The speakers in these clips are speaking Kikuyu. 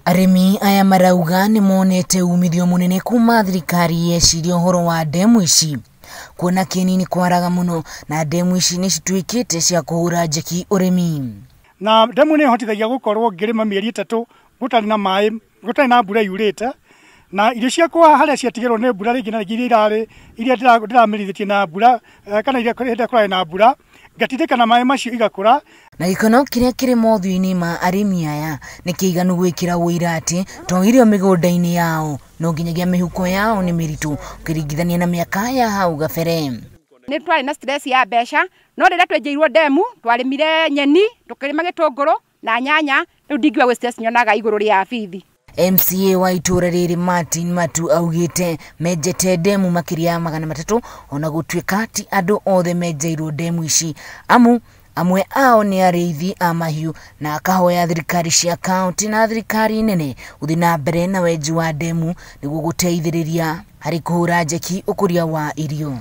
Arĩmi aya marauga nĩ monete umithio mũnene kuma thirikari yeciria ũhoro wa ndemu ici, kuona kĩeni nĩ kwaraga mũno na ndemu ici nĩ cituĩkĩte cia kũhũra njeki ũrĩmi. Na ndemu nĩ ĩhotithagia gũkorwo ngĩrĩma mĩeri 3 gũtarĩ na maĩ, gũtarĩ na mbura yurĩte, na irio ciakwa harĩa ciatigĩrwo nĩ mbura rĩngĩ na rĩngĩ iria irarĩ iria ndĩramerithĩtie na mbura, kana iria hĩndĩ ĩrĩa kũrarĩ na mbura ngatindĩka na maĩ macio igakũra. Na gĩkeno kĩrĩa kĩrĩ mothiũ-inĩ ma arĩmi aya nĩ kĩiganu gwĩkĩra ũira atĩ to irio mĩgũnda-inĩ yao no nginyagia mĩhuko yao nĩ mĩritũ ũkĩringithania na mĩaka ya hau gabere. Nĩ twarĩ na stress ya mbeca, no rĩrĩa twenjeirwo ndemu twarĩmire nyeni, tũkĩrĩma gĩtũngũrũ na nyanya, rĩu ndingiuga gwĩ stress nyonaga igũrũ rĩa bithi. MCA wa itũra rĩrĩ Martin Matu augĩte menjete ndemu makĩria ya 300 ona gũtuĩka ti andũ othe menjeirwo ndemu ici, amu amwe ao nĩ arĩithi a mahiũ, na akahoya thirikari cia kaunti na thirikari nene gũthiĩ na mbere na wenji wa ndemu nĩguo gũteithĩrĩria harĩ kũhũra njeki ũkũria wa irio.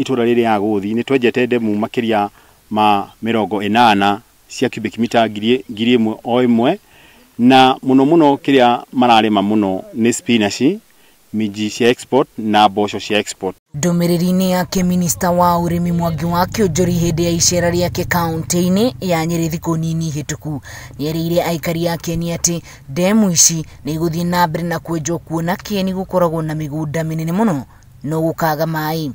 Itũra rĩrĩ ya Gũthi nĩ twenjete ndemu makĩria ma 80 cia cubic mita 1,000 o ĩmwe, na mũno mũno kĩrĩa mararĩma mũno nĩ spinach, minji cia export na mboco cia export. Ndũmĩrĩri-inĩ yake minista wa ũrĩmi Mwangi wa Kĩonjori hĩndĩ ya icera rĩake kaunti-inĩ ya Nyĩrĩ thikũ nini hĩtũku nĩerĩire aikari a Kĩeni atĩ ndemu ici nĩ igũthiĩ na mbere na kwenjwo kuona Kĩeni gũkoragwo na mĩgũnda mĩnene mũno no gũkaga maĩ.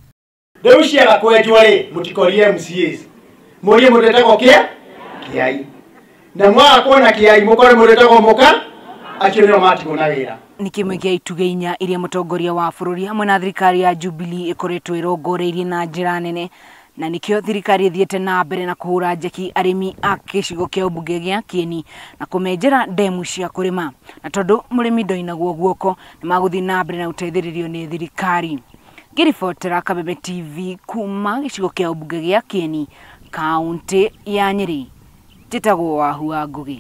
Rĩu ciaga kwenjwo rĩ, mũtikorie MCAs, mũrie mũndũ wĩtagwo Kĩai, na mwaga kuona Kĩai mũkore mũndũ wĩtagwo Mũka, acio nĩo matigwo na wĩra. Nĩ kĩmwe kĩa itugĩ inya iria mũtongoria wa bũrũri hamwe na thirikari ya Jubilee ĩkoretwo ĩrongoreirie na njĩra nene, na nĩkĩo thirikari ĩthiĩte na mbere na kũhũra njeki arĩmi a gĩcigo kĩa ũmbunge gĩa Kĩeni na kũmenjera ndemu cia kũrĩma, na tondũ mũrĩmi ndoinagwo guoko nĩ magũthiĩ na mbere na gũteithĩrĩrio nĩ thirikari. Ngĩribotera Kabebe TV kuma gĩcigo kĩa ũmbunge gĩa Kĩeni, kaunti ya Nyĩrĩ, njĩtagwo Wahu wa Ngũgĩ.